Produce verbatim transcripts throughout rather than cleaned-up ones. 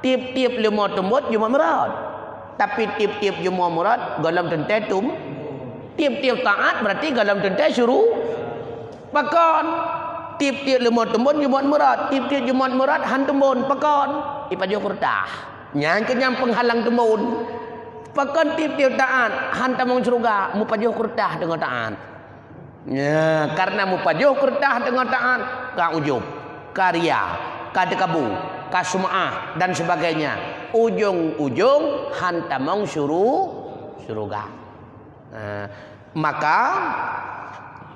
Tiep-tiep leumo teumbon Jumat Meurat. Tapi tiep-tiep Jumat Meurat gohlom teuntée tum. Tiep-tiep taát berarti gohlom teuntée syuru-, pakon. Tiep-tiep leumo teumbon Jumat Meurat, tiep-tiep Jumat Meurat han teumbon, pakon. Ipajoh keureutah. Nyan keuh nyang peunghalang teumbon. Pakon tiep-tiep taát han tamong syeuruga, mupajoh keureutah deungon taát. Ya, karena mupajoh keureutah deungon taát, ka ujub, ka ria, ka teukabu, ka sum'ah dan sebagainya. Ujong-ujong han tamong syuru-, syeuruga. Nah, maka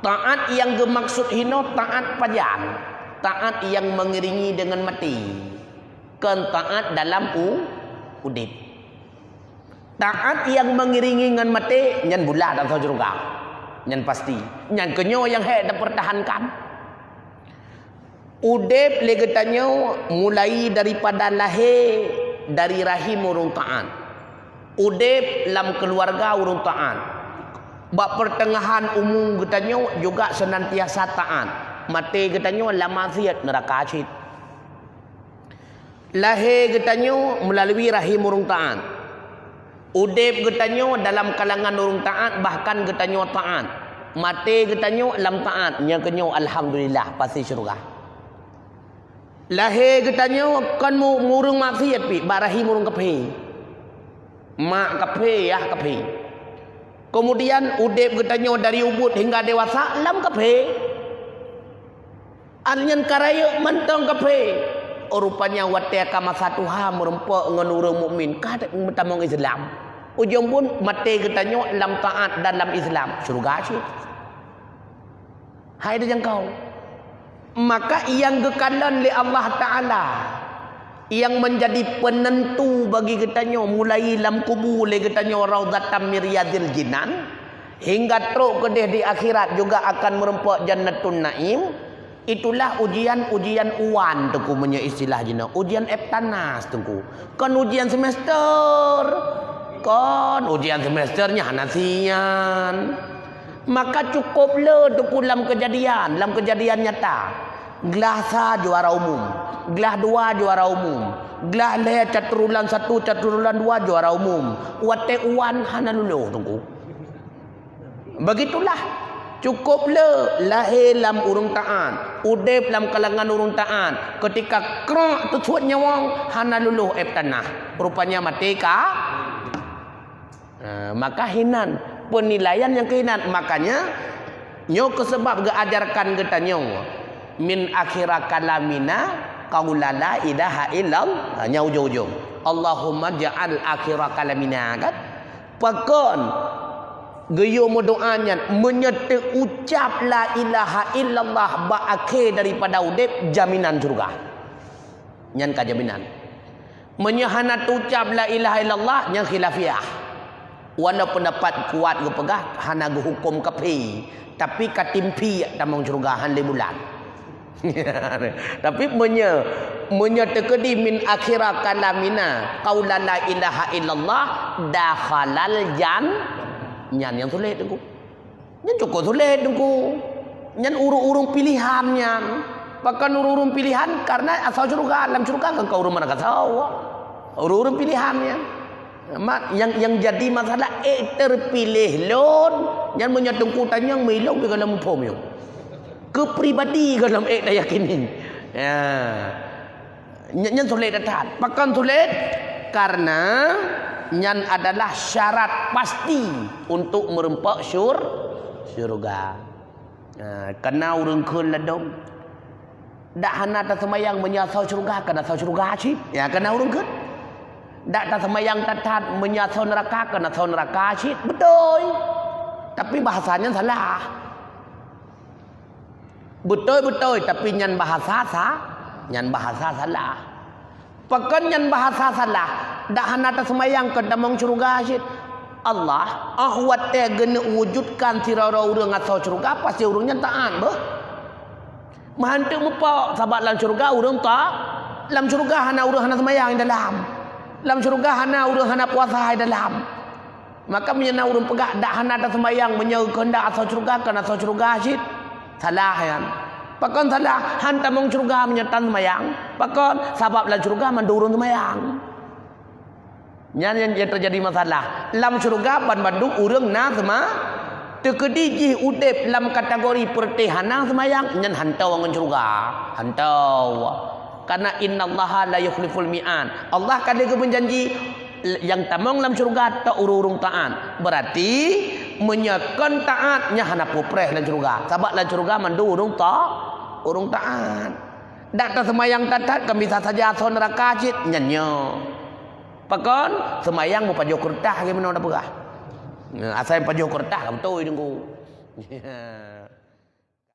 taát nyang geumaksud hinoe taát pajan, taát nyang mengiringi dengan mati, kon taát dalam u-, udeb. Taát nyang mengiringi ngon maté, nyan bulat atau syeuruga. Nyan pasti. Nyan keunyoe nyang hék tapeurtahankan. Udeb lé geutanyoe mulai daripada lahé dari rahim ureuëng taát. Udeb lam keuluwarga ureuëng taát. Bak peuteungahan umu geutanyoe juga seunantiasa taát. Maté geutanyoe lam maksiat, neuraka cit. Lahé geutanyoe meulalu rahim ureuëng taát. Udeb geutanyoe dalam kalangan ureuëng taát, bahkan geutanyoe taát. Maté geutanyoe lam taát, nyan keunyoe alhamdulillah pasti syeuruga. Lahé geutanyoe kon mu-, ureuëng maksiat pih, bak rahim ureuëng kaphé. Mak kaphé, yah kaphé. Kemudian udeb geutanyoe dari ubit hingga dewasa lam kaphé. Nyan ka rayeuk mantong kaphé. Oh, rupanya watée ka masa tuha meurumpok ngon ureuëng mukmin, ka meutamong Islam. Ujong buet maté geutanyoe lam taát dan lam Islam, syeuruga cit. Hai dijangkau. Maka nyang geukalon lé Allah Taala, nyang meunjadi peunentu bagi geutanyoe mulai lam kubu lé geutanyoe raudhatan min riyadhil jinan, hingga trok keudeh di akhirat juga akan meurumpok jannatun naim. Itulah ujian-ujian uwan, Teungku, meunyoe istilah jinoe, ujian Eptanas, Teungku. Kon ujian semester. Kon ujian semester nyan hana sian. Maka cukop le, Teungku, lam keujadian, lam keujadian nyata. Glah sa juara umum, glah dua juara umum, glah lhée catur bulan satu, catur bulan dua juara umum. Watée uwan hana lulus, Teungku. Begitulah, cukop le lahé lam ureuëng taát, udeb lam kalangan ureuëng taát, keutika krok teusuet nyawöng hana lulus Eptanas, rupanya maté ka. Nah, maka hinan, peunilaian nyang keuhinan. Makanya, nyoe keuh sabab geuajarkan geutanyoe, "Min akhira kalamina qaula la ilaha illallah." Nah, nyan ujong-ujong. "Allahumma ja'al akhira kalamina," kan? Pakon geuyue meudoá nyan, meunyoe teuucap la ilaha illallah bak akhé daripada udeb, jaminan syeuruga. Nyan ka jaminan. Meunyoe hana teuucap la ilaha illallah, nyan khilafiyah. Walau peundapat kuat geupeugah hana geuhuköm kaphé, tapi ka timpi tamong syeuruga han lé bulan. Tapi meunyoe, meunyoe teukeudi min akhira kalamina qaula la ilaha illallah dakhalal jan-, nyan nyang sulet, Teungku. Nyan cukop sulet, Teungku. Nyan ureuëng-ureuëng pilihan nyan. Pakon ureuëng-ureuëng pilihan? Karena asoe syeuruga, lam syeuruga kan ka ureuëng mangat asoe. Ureuëng-ureuëng pilihan nyan. Mak, nyang, nyang jadi masalah, ék teupiléh lôn, nyan meunyoe Teungku tanyong, meulôn pih gohlom muphom nyoe. Keu pribadi gohlom ék tayakini. Ya. Nyan, nyan sulet that-that. Pakon sulet? Karena nyan adalah syarat pasti untuk meurumpok syur-, syeuruga. Ha, kana ureuëng kheun ladôm. Dak hana taseumayang meunyoe asoe syeuruga, kana asoe syeuruga cit. Ya, kana ureuëng kheun. Dak taseumayang that-that meunyoe asoe neuraka, kana asoe neuraka cit. Beutôi. Tapi bahasa nyan salah. Beutôi-beutôi, tapi nyan bahasa sa-, nyan bahasa salah. Pakon nyan bahasa salah? Dak hana taseumayang kon tamong syeuruga cit. Allah, oh watée geuneuk wujudkan sidroe-droe ureuëng asoe syeuruga, pasti ureuëng nyan taát, beuh. Meuhanteuk mupok, sabab lam syeuruga ureuëng ta-, lam syeuruga hana ureuëng hana seumayang di dalam. Lam syeuruga hana ureuëng hana puasa di dalam. Maka meunyoe na ureuëng peugah dak hana taseumayang meunyoe keuheundak asoe syeuruga, kon asoe syeuruga cit. Salah nyan. Pakon salah, han tamong syeuruga meunyoe tan seumayang. Pakon? Sabab lam syeuruga mandum ureuëng seumayang. Nyan nyang, nyang teujadi masalah. Lam syeuruga banmandum ureuëng na seuma-, teukeudi jih udeb lam kategori peureuté hana seumayang, nyan hantoe ngon syeuruga. Hantoe. Karena innallaha la yukhliful mi'ad. Allah ka lheueh geubeujanji, nyang tamong lam syeuruga tok ureuëng-ureuëng taat. Berarti, meunyoe kon taat, nyan hana peue preh lam syeuruga. Sabab lam syeuruga mandum ureuëng ta-, ureuëng taat. Dak taseumayang that-that kan bisa saja asoe neuraka cit, nyan nyoe. Pakon? Seumayang meupajoh keureutah lagée meunoe na peugah. Asai pajoh keureutah ka beutôi deungku.